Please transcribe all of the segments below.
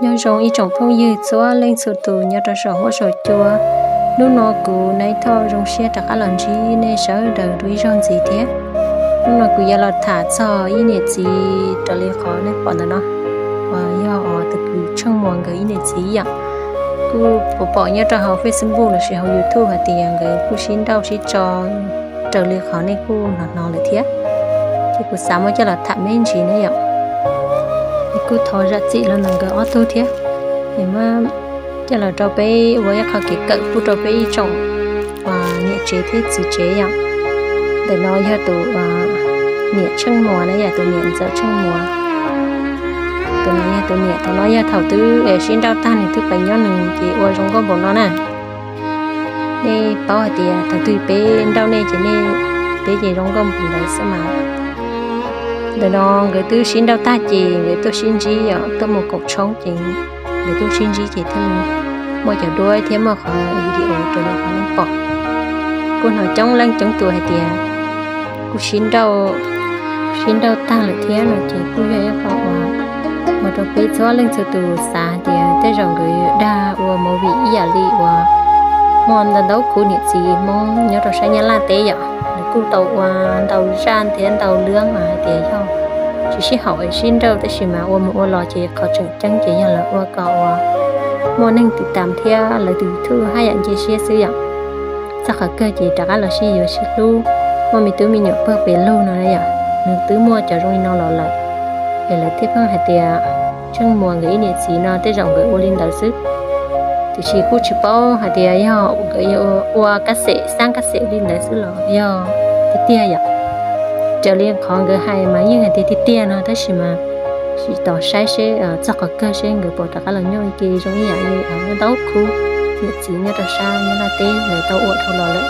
Nyob zoo ib tsoom phooj ywg txhua leej txhua tus nyob rau saum huab saum cua. Hnub no kuv Nai Thoj zoo siab rov qab los ntsib nej sawv daws dua ib zaug ntxiv thiab. Hnub no kuv yuav los tham txog ib niam txiv raws li qhov nej pom ntawm no, uas yog tus kwv Tsheej Muas nkawd ib niam txiv yom. Kuj pom nyob rau hauv Facebook lossis hauv YouTube hais tias nkawd kuj sib nrauj sib tso raws li qhov nej kuj hnov hnov lawm thiab. Ces kuv xav muab coj los tham me ntsis na yom. Es kuj thov zam txim los ntawm nkawd ob tug thiab. Es muab coj los rau peb ua ib qho kev kawm pub rau peb ib tsoom niam tsev thiab txiv tsev yom. Ntawm no yog tus niam Tsheej Muas na yom, tus niam ntxawm Tsheej Muas. Tus no yog tus niam, thaum no yog thaum twb sib nrauj tag nws twb pais nyob nws ces ua zoo nkauj npaum no na. Nej paub hais tias thaum twg peb nrauj nej ces nej, peb ces zoo nkauj npaum ntawd xwb mas. Ntawm no nkawd twb sib nrauj tag ces nkawd tuaj sib ntsib yom, tuaj mus koom tshoob ces nkawd tuaj sib ntsib ces thiaj li muaj cov duab thiab muaj qhov video raws li qhov nej pom. Kuj hnov coob leej coob tus hais tias kuj sib nrauj, sib nrauj tag lawm thiab no ces kuj yog ib qho uas ua rau peb txhua leej txhua tus xav hais tias tej zaum nkawd dag ua movie ib yam li uas muaj ntau ntau khub niam txiv Hmoob nyob rau sab Nyab Laj teb yom, nws kuj tau ua ntau zaj thiab ntau lub mas hais tias yog tsis sib haum sib nrauj tab sis mas ua mus ua los ces qhov tseem ceeb ces yog lawv ua kom uas muaj neeg tiv tam thiab lawv tus YouTube haj yam nce siab xwb yom. Txog qhov kawg ces rov qab los sib yuav sib hlub, muaj me tub me nyuam pawg pes lug no na yom. Nws twb muaj cov zoo li no los lawm, es lawv thiaj pheej hais tias Tsheej Muas nkawd ib niam txiv no tej zaum nkawd ua li ntawd xwb. Tiam sis kuj tsis paub hais tias yog nkawd yuav ua kab xeem xab kab xeem li ntawd xwb los yog tiag tiag yom. Raws li qhov nkawd hais mas yeej hais tias tiag tiag no tab sis mas sim tos saib seb txog qhov kawg seb nkawd puas rov qab los nyob ua ke zoo ib yam li ntau khub niam txiv nyob rau sab Nyab Laj teb lawv tau ua dhau los lawm.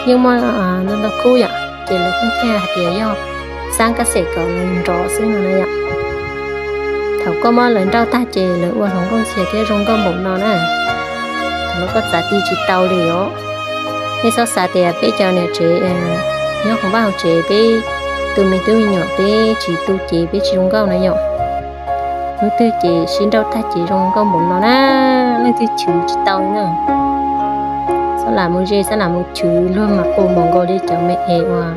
Yeej muaj ntau ntau khub yom, ces lawv pheej thiaj hais tias yog xab kab xeem kom lawv nrov xwb no na yom. Thaum koj muab lawv nrauj tag ces lawv ua hluas nkauj ntxhias thiab zoo nkauj npaum no na. Thaum no koj txav ti tsis tau li os. Nej txhob xav tias peb cov niam tsev nyob hauv vaj hauv tsev peb tu me tub me nyuam peb tsis tu ces peb tsis zoo nkauj na yom. Hnub twg ces sib nrauj tag ces zoo nkauj npaum no na, leej twg chwv tsis tau li na. Xab lam mus ze xab lam mus chwv luag mas qus npaum nkaus li cov me es uas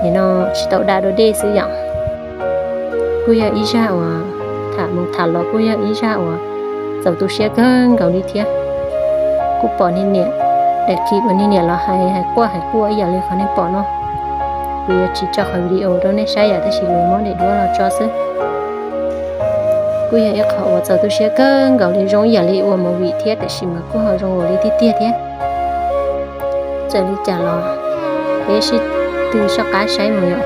nim no tsis tau da dua dej xwb yom. Kuj yog ib zaj uas tham mus tham los kuj yog ib zaj uas txaus tu siab kawg nkaus li thiab. Kuj pom niag niam, daim clip uas niag niam los hais hais quaj hais quaj ib yam li qhov nej pom no. Kuv yuav tsis tso qhov video rau nej saib yom, tab sis kuv muab daim duab los tso xwb. Kuj yog ib qho uas txaus tu siab kawg nkaus li, zoo ib yam li ua movie thiab tiam sis mas kuj ho zoo nkaus li tiag tiag thiab. Txawm li cas los peb sib tw soj qab saib mus yom.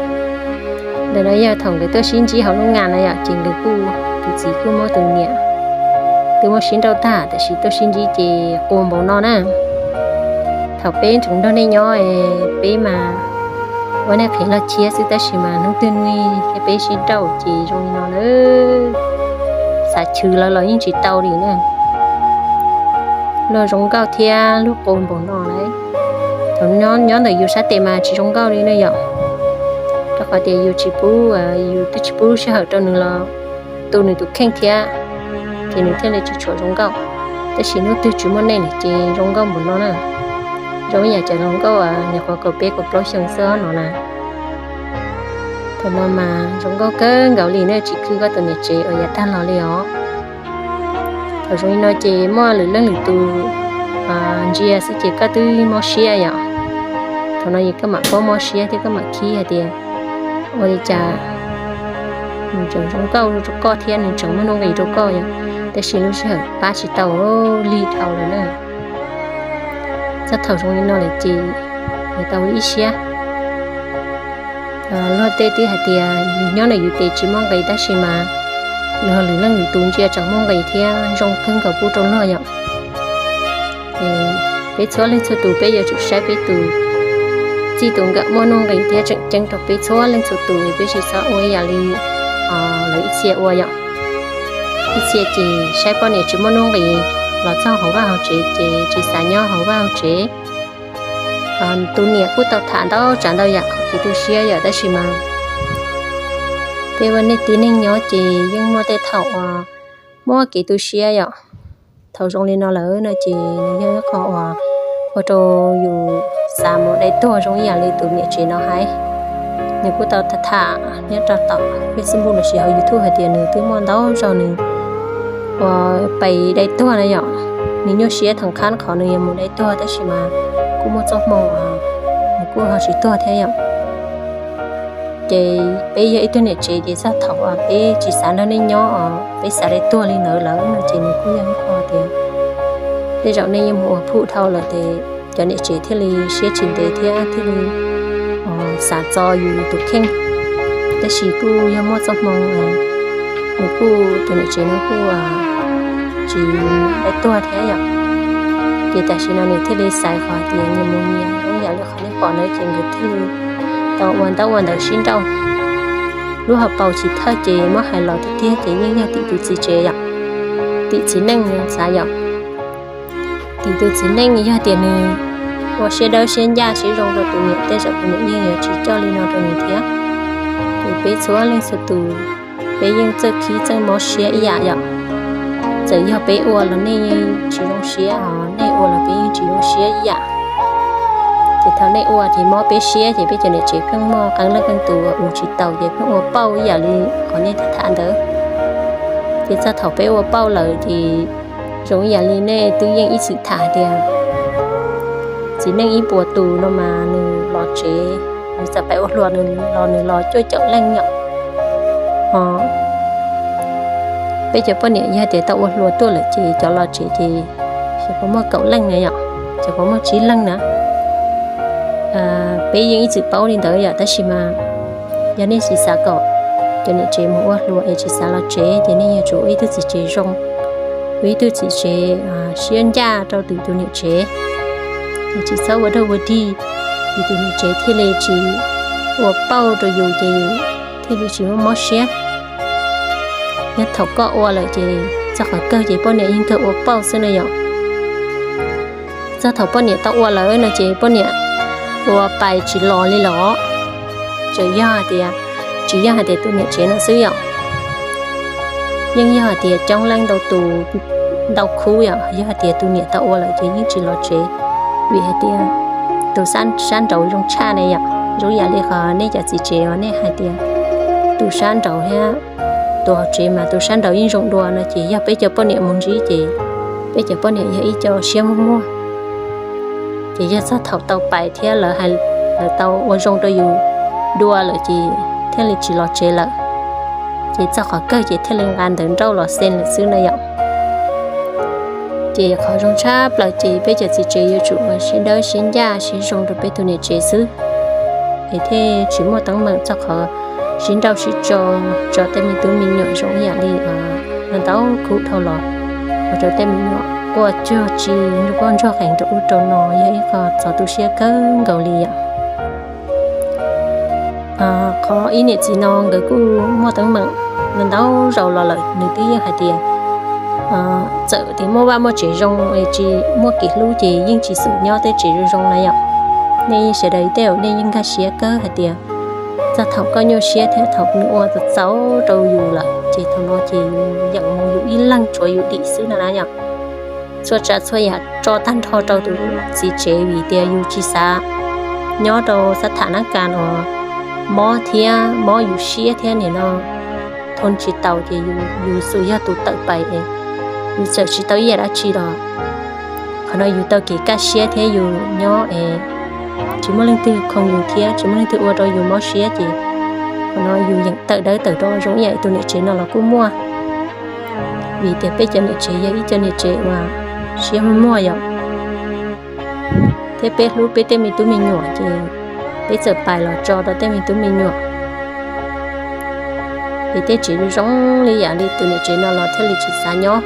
Ntawm no yog thaum nkawd tuaj sib ntsib hauv lub nga na yom, ces nkawd kuj, tus txiv kuj muab tus niam, twb muab sib nrauj tag tiam sis tuaj sib ntsib ces qus npaum no na. Thaum peb tseem nrog nej nyob, peb mas ua nej qhev log chiab xwb tab sis mas hnub twg nej thiab peb sib nrauj ces zoo li no lawm. Xav chwv lawv los yeej tsis tau li na. Luag zoo nkauj thiab luag qus npaum no lawm. Thaum nyob ntawm yus sab tes mas tsis zoo nkauj li na yom. Rau qhov tias yus tsis pub, yus twb tsis pub lub sij hawm rau nws los tu nws tus kheej thiab, ces nws thiaj li tsis tshua zoo nkauj. Tab sis hnub twg tsis muaj nej lawm ces zoo nkauj npaum no na. Zoo ib yam cov zoo nkauj nyuam qhuav kaum peb kaum plaub xyoo xwb no na. Thaum no mas zoo nkauj kawg nkaus li na, tsis khwv koj tus niam tsev uas yav tag los li os. Thaum zoo li no ces muaj lwm leej lwm tus ntsia xwb ces koj twb mob siab yom. Thaum no es koj mam paub mob siab thiab koj mam khib hais tias ua li cas nws tseem zoo nkauj rau koj thiab nws tseem muaj nuj nqis rau koj yom. Tab sis lub sij hawm pab tsis tau lig dhau lawm na. Txog thaum zoo li no lawm ces yuav tau ib siab. Luag tej twb hais tias yus nyob ntawm yus tes tsis muaj nqis tab sis mas luag lwm leej lwm tus ntsia tseem muaj nqis thiab zoo kawg nkaus pub rau luag yom. Peb txhua leej txhua tus peb yuav tsum saib peb tus txij tus nkawm muaj nuj nqis thiab tseem ceeb rau peb txhua leej txhua tus, peb tsis txhob ua ib yam li lawv ib txhia ua yom. Ib txhia ces saib poj niam tsis muaj nuj nqis los txog hauv vaj hauv tsev ces tsis xav nyob hauv vaj hauv tsev. Tus niam kuj tau tham ntau tsav ntau yam qhov kev tu siab yom, tab sis mas Peb ua neej tib neeg nyob ces yeej muaj tej thaum uas muaj kev tu siab yom. Thaum zoo li no lawm no ces nws yog ib qho uas ua rau yus xav mus dai tuag zoo ib yam li tus niam tsev no hais. Nws kuj tau tham nyob rau tom Facebook lossis hauv YouTube hais tias nws twb muaj ntau zaus nws uas pais dai tuag na yom. Nws nyuaj siab thov qhab qhov nws yuav mus dai tuag tab sis mas kuj muaj txoj hmoo nws kuj ho tsis tuag thiab yom. Ces peb yog ib tug niam tsev ces txog thaum uas peb tsis xav nrog nej nyob os, peb xav dai tuag li ntawd lawm no ces nws kuj yog ib qho tias tej zaum nej yeej mus ua phum dhau lawm ces cov niam tsev thiaj li siab tsis ntev thiab thiaj li xav txo yus tus kheej. Tab sis kuj yog muaj txoj hmoo nws kuj, tus niam tsev no kuj tsis dai tuag thiab yom. Ces tam sim no nws thiaj li xaiv qhov tias nyias mus nyias, ib yam li qhov nej pom ntawd ces nkawd thiaj li tau ua ntaub ua ntawv sib nrauj. Lub hauv paus chiv thawj ces muab hais los tiag tiag ces yeej yog tim tus txiv tsev yom, tim txiv neej xav yom. Tim tus txiv neej yog tias nws ua siab dawb siab ncaj siab zoo rau tus niam, tej zaum tus niam yeej yuav tsis coj li no rau nws thiab. Ces peb txhua leej txhua tus, peb yeej txawj khib txawj mob siab ib yam yom. Txawm yog peb ua los nej yeej tsis zoo siab os, nej ua los peb yeej tsis zoo siab ib yam. Ces thaum nej ua ces mob peb siab ces peb cov niam tsev pheej muaj qee leej qee tus uas ua tsis taus ces pheej ua pauj ib yam li qhov nej tham ntawd. Ces txog thaum peb ua pauj lawm ces zoo ib yam li nej twb yeej ib txwm tham tias txiv neej ib puas tus no mas nws los tsev, nws txawm pais ua hluas los nws los cuaj caum leej yom. Ho peb cov poj niam yog tias tau ua hluas tuaj lawm ces cov los tsev ces xyov puas muaj kaum leej na yom, xyov puas muaj tsib leej na. Peb yeej ib txwm paub li ntawd yom, tab sis mas yog nej tsis xav kom cov niam tsev mus ua hluas es tsis xav los tsev ces nej yuav tsum ua ib tug txiv tsev zoo, ua ib tug txiv tsev siab ncaj rau tus niam tsev. Ces tsis txhob ua dog ua dig, ces tus niam tsev thiaj li tsis ua pauj rau yus ces thiaj li tsis muaj mob siab. Nyob thaum koj ua lawm ces txog qhov kawg ces poj niam yeej kawg ua pauj xwb na yom. Txog thaum poj niam tau ua lawm no ces poj niam ua pais tsis los li los. Tseem yog hais tias, tsis yog hais tias tus niam tsev no xwb yom, yeej yog hais tias coob leej ntau tus ntau khub yom, yog hais tias tus niam tau ua lawm ces yeej tsis los tsev. Vim hais tias tus sab nraud zoo tshaj na yom, zoo yam li qhov nej cov txiv tsev uas nej hais tias tus sab nraud thiab tus hauv tsev mas tus sab nraud yeej zoo dua no ces yog peb cov poj niam mus ntsib ces peb cov poj niam yog ib co siab muag muag. Ces yog txog thaum tau pais thiab lawv, lawv tau ua zoo rau yus dua lawm ces thiaj li tsis los tsev lawm. Ces txog qhov kawg ces thiaj li nqa ntawv nrauj los xees lawm xwb na yom. Ces qhov zoo tshaj plaws ces peb cov txiv tsev yuav tsum ua siab dawb siab ncaj siab zoo rau peb tus niam tsev xwb, es thiaj tsis muaj teeb meem txog qhov sib nrauj sib tso, tso tej me tub me nyuam zoo ib yam li ntau khub dhau los ua rau tej me nyuam quaj cuag tsi, quaj ntsuag qees rau ub rau no, yog ib qho txog tu siab kawg nkaus li yom. Qhov ib niam txiv no nkawd kuj muaj teeb meem ntau zaus los lawm, nws twb yeej hais tias txawm tias muaj vaj muaj tsev zoo es tsis muaj kev hlub ces yeej tsis xum nyob tej tsev zoo zoo na yom. Nej sawv daws tej zaum nej yeej nkag siab kawg hais tias txog thaum koj nyuaj siab thiab thaum nws ua txaus txaus rau yus lawm ces thaum no ces yus yeem mus yus ib leeg tshuav yus dim xwb no na yom. Txhua tsav txhua yam tso tag nrho rau tus txiv tsev vim tias yus tsis xav nyob rau xab tham nab kas uas mob thiab mob yus siab thiab nim no thoo tsis taus ces yus xum yog tus tawm pais es yus txawm tsis tau ib yam dab tsi los qhov no yus tau kev kaj siab thiab yus nyob es tsis muaj leej twg khoom yus thiab tsis muaj leej twg ua rau yus mob siab ces qhov no yus yeem tawm dawb tawm do zoo ib yam tus niam tsev no los kuj muaj. Vim tias peb cov niam tsev yog ib cov niam tsev uas siab muag muag yom, thiab peb hlub peb tej me tub me nyuam ces peb txawm pais los tso rau tej me tub me nyuam es tej tsev zoo zoo li yam li tus niam tsev no los thiaj li tsis xav nyob.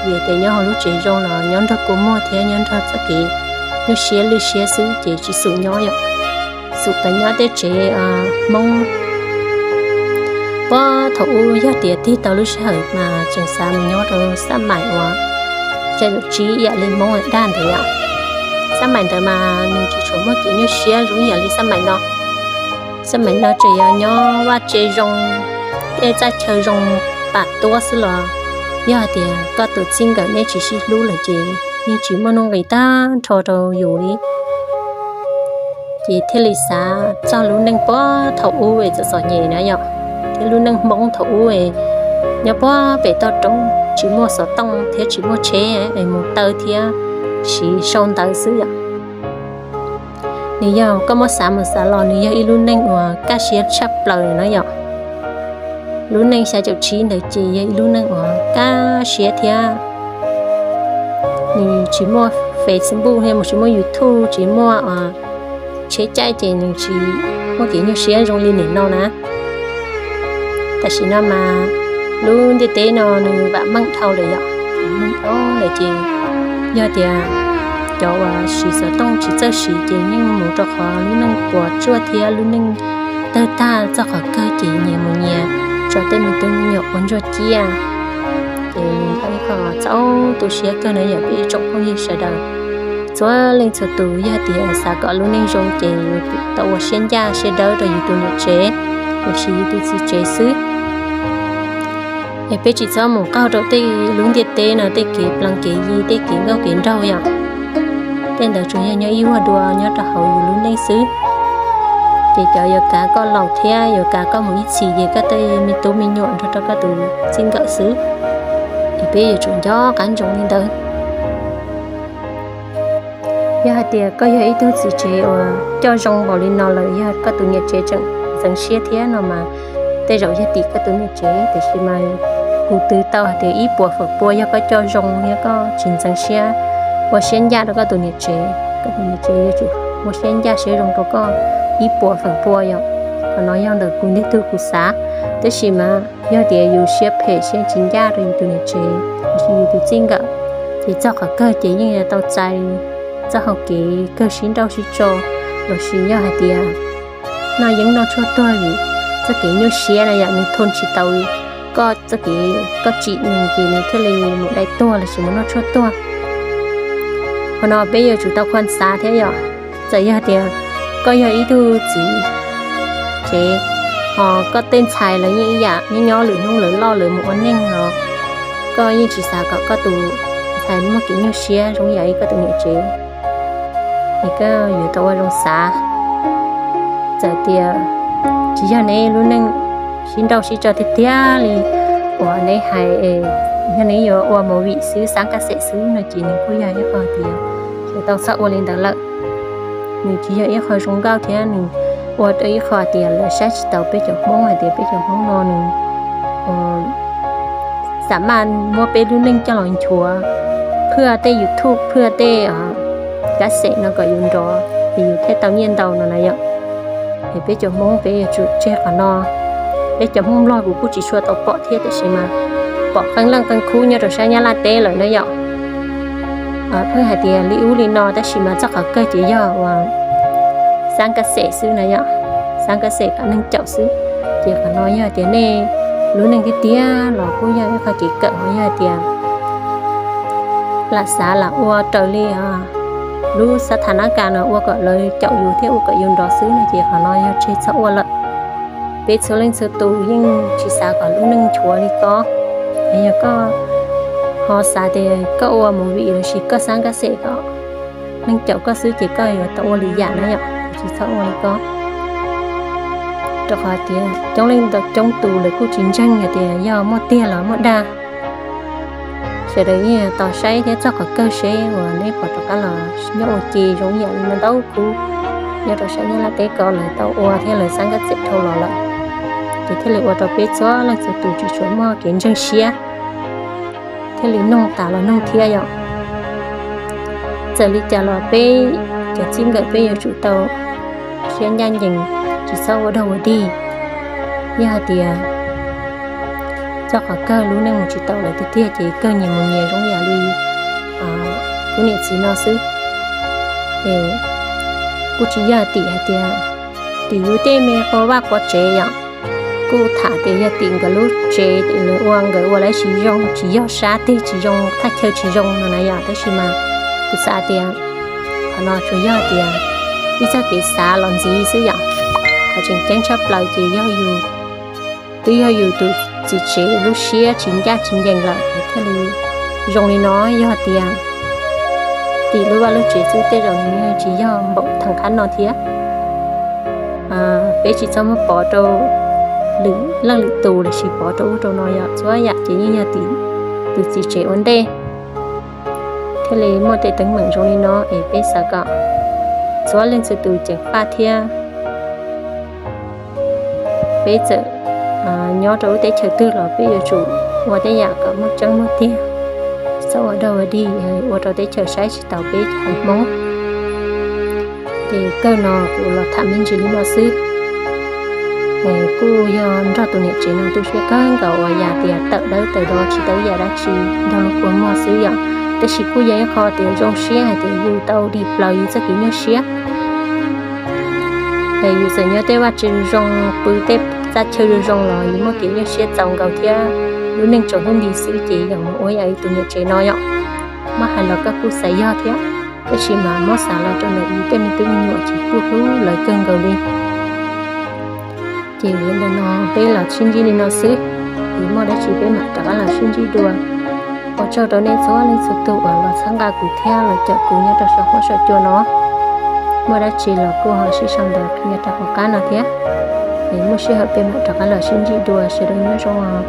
Vim tias nyob hauv lub tsev zoo los nyob nrog kua muag thiab nyob nrog txoj kev nyuaj siab lwj siab xwb ces tsis xum nyob yom. Xum tas nyob tej tsev Hmoob. Puag thaum ub yog tias tig tau lub sij hawm mas tseem xav mus nyob rau xab maim uas caij nyob tsib ib yam li Hmoob daj ntawd yom. Xab maim ntawd mas nws tsis tshua muaj kev nyuaj siab zoo ib yam li xab maim no. Xab maim no tseem yog nyob vaj tsev zoo, tej txaj chaw zoo pam tuab xwb los yog hais tias koj tus txij nkawm neb tsis sib hlub lawm ces yeej tsis muaj nuj nqis tag nrho rau yus li. Ces thiaj li xav txog lub neej puag thaum ub es txom txom nyem na yom, thiab lub neej Hmoob thaum ub es nyob puag pem toj roob tsis muaj xov tooj thiab tsis muaj tsheb es mus taw thiab siv sau ntawv xwb yom. Nws yog koj muab xav mus xav los nws yog ib lub neej uas kaj siab tshaj plaws na yom. Lub neej xya caum tsib ntawd ces yog ib lub neej uas kaj siab thiab nws tsis muaj Facebook thiab mus tsis muaj YouTube tsis muaj tsheb caij ces nws tsis muaj kev nyuaj siab zoo li nim no na. Tam sim no mas lub ntiaj teb no nws vam meej dhau lawm yom, vam meej dhau lawm ces yog tias cov uas siv xov tooj tsis txawj siv ces yeej mus rau qhov lub neej puas tsuaj thiab lub neej tawg tag txog qhov kawg ces nyias mus nyias tso tej me tub me nyuam ua ntsuag ciaj. Ces nws yog ib qho txaus tu siab kawg na yom peb ib tsoom phooj ywg sawv daws. Txhua leej txhua tus yog tias xav kom lub neej zoo ces tau ua siab ncaj siab dawb rau yus tus niam tsev los sis yus tus txiv tsev xwb. Es peb tsis txhob mus qaug rau tej lub ntiaj teb no tej kev plees kev yi tej kev nkauj kev nraug yom. Tej ntawd tsuas yog nyob ib vuag dua nyob rau hauv yus lub neej xwb. Ces cov yuav kav koj laus thiab yuav kav koj mus ib txhis ces koj tej me tub me nyuam nrog rau koj tus txij nkawm xwb. Es peb yuav tsum nco qab ntsoov li ntawd. Yog hais tias koj yog ib tug txiv tsev uas coj zoo npaum li no lawm yog koj tus niam tsev tseem ntxeev siab thiab no mas tej zaum yog tim koj tus niam tsev, tiam sis mas kuv twv tau hais tias ib puas feem pua yog koj coj zoo thiab koj tsis ntxeev siab ua siab ncaj rau koj tus niam tsev, koj tus niam tsev yuav tsum ua siab ncaj siab zoo rau koj ib puas feem pua yom. Qhov no yog ntawm kuv ntej tug kuv xav, tab sis mas yog tias yus siab phem siab tsis ncaj rau yus tus niam tsev los sis yus tus txij nkawm, ces txog qhov kawg ces yeej yuav tau txais txoj hau kev kawg sib nrauj sib tso los sis yog hais tias noj yeeb noj tshuaj tuag vim txoj kev nyuaj siab na yom, nws thoo tsis tau koj txoj kev koj tsim nws ces nws thiaj li mus dai tuag los sis mus noj tshuaj tuag. Qhov no peb yuav tsum tau khuam xav thiab yom. Txawm yog tias koj yog ib tug txiv tsev, ho koj tej ntxhais los yeej ib yam, nyob nyob lwm hnub lawv loj lawv mus ua neej los koj yeej tsis xav kom koj tus ntxhais muaj kev nyuaj siab zoo yam li koj tus niam tsev, es koj yuav tau ua zoo xav. Txawm tias tsis yog neb lub neej sib nrauj sib tso tiag tiag li uas neb hais, yog neb yuav ua movie xwb, xab kaj xeem xwb no ces nws kuj yog ib qho tias yuav tau txhob ua li ntawd lawm. Nws tsis yog ib qho zoo nkauj thiab nws ua rau ib qho tias lawv saib tsis taus peb cov Hmoob hais tias peb cov Hmoob no nws xam maj muab peb lub neej coj los nchuav phwj tej YouTube, phwj tej kaj xeem no kom yus nrov es yus thiaj tau nyiaj ntau no na yom. Es peb cov Hmoob peb yuav tsum tseg qhov no. Peb cov Hmoob Nplog kuv kuj tsis tshua tau pom thiab tiam sis mas pom qee leej qee khub nyob rau sab Nyab Laj teb lawm na yom. Pheej hais tias li ub li no tab sis mas txoj qhov kawg ces yog uas xab kaj xeem xwb na yom, xab kaj xeem kom neeg caum xwb. Ces qhov no yog tias nej lub neej tiag tiag los kuj yog ib qho kev kawm, ho yog tias lam xav lam ua raws li lub xab tha nab kas no ua kom lawv caum yus thiab ua kom yus nrov xwb no ces qhov no yog tseg txhob ua lawm. Peb txhua leej txhua tus yeej tsis xav kom lub neej nchuav li ko. Yog koj ho xav tias koj ua movie los sis koj xab kaj xeem kom neeg caum koj xwb ces koj yuav tau ua lwm yam na yom, tsis txhob ua li ko. Rau qhov tias coob leej ntau coob tus lawv kuj tsis ntseeg hais tias yog muaj tiag los muaj dag. Sawv daws yeej tos saib thiab txog qhov kawg seb uas neb puas rov qab los nyob ua ke zoo yam li no ntau khub nyob rau sab Nyab Laj teb ko lawv tau ua thiab lawv xab kaj xeem dhau los lawm, ces thiaj li ua rau peb txhua leej txhua tus tsis tshua muaj kev ntseeg siab, thiaj li noog tas los noog thiab yom. Txawm li cas los peb cov txij nkawm peb yuav tsum tau siab ncaj ncees, tsis txhob ua dog ua dig. Yog hais tias txog qhov kawg lub neej mus tsis tau lawm tiag tiag ces kawg nyias mus nyias zoo yam li kuv niam txiv no xwb. Es kuj tsis yog tim hais tias tim yus tej me quas vaj quas tsev yom, kuj tham tias yog tim nkawd lub tsev, lawv ua nkawd ua lawv tsis zoo, tsis yog sab tig tsis zoo, thaj chaw tsis zoo no na yom. Tab sis mas kuv xav tias qhov no tsuas yog tias ib txoj kev xav los ntxiv xwb yom. Qhov tseem ceeb tshaj plaws ces yog yus twb yog yus tus txiv tsev lub siab tsis ncaj tsis ncees lawm es thiaj li zoo li no. Yog tias tim lub vaj lub tsev xwb tej zaum nws tsis yog npaum theem qab no thiab. Peb tsis txhob muab pov rau lwm leej lwm tus los sis pov rau ub rau no, yog txhua yam ces yeej yog tim tus txiv tsev ua ntej thiaj li muaj tej teeb meem zoo li no. Es peb xav kom txhua leej txhua tus ceev faj thiab. Peb txawm nyob rau lub teb chaws twg los peb yuav tsum ua tej yam kom muaj tseeb muaj tiag, txhob ua dog ua dig ua rau teb chaws saib tsis taus peb haiv Hmoob. Ces kawg no kuv los tham me ntsis li no xwb. Kuj yog nrog tus niam tsev no tu siab kawg nkaus uas yam tias tawm dawb tawm do tsis tau ib yam dab tsi, nrog luag kua muag xwb yom. Tab sis kuj yog ib qho tias zoo siab hais tias yus tau dim plaws yus txoj kev nyuaj siab. Es yus txawm nyob tej vaj tse zoo, pw tej txaj chaw zoo zoo los yus muaj kev nyuaj siab txaus nkaus thiab. Lub neej tsaus ntuj nti xwb ces yog mus ua yam li tus niam tsev no yom. Muab hais los koj kuj xav yog thiab, tab sis mas muab xav los rau ntawm yus tej me tub me nyuam ces kuj hlub lawv kawg nkaus li. Ces li ntawm no peb los sib ntsib li no xwb, es muaj dab tsi peb mam rov qab los sib ntsib dua. Ua tsaug rau nej txhua leej txhua tus uas los txhawb nqa kuv thiab los caum kuv nyob rau saum huab saum cua no. Muaj dab tsi los kuj ho sib sau ntawv qhia rau hauv qab no thiab. Es muaj sij hawm peb mam rov qab los sib ntsib dua, sawv daws nyob zoo os.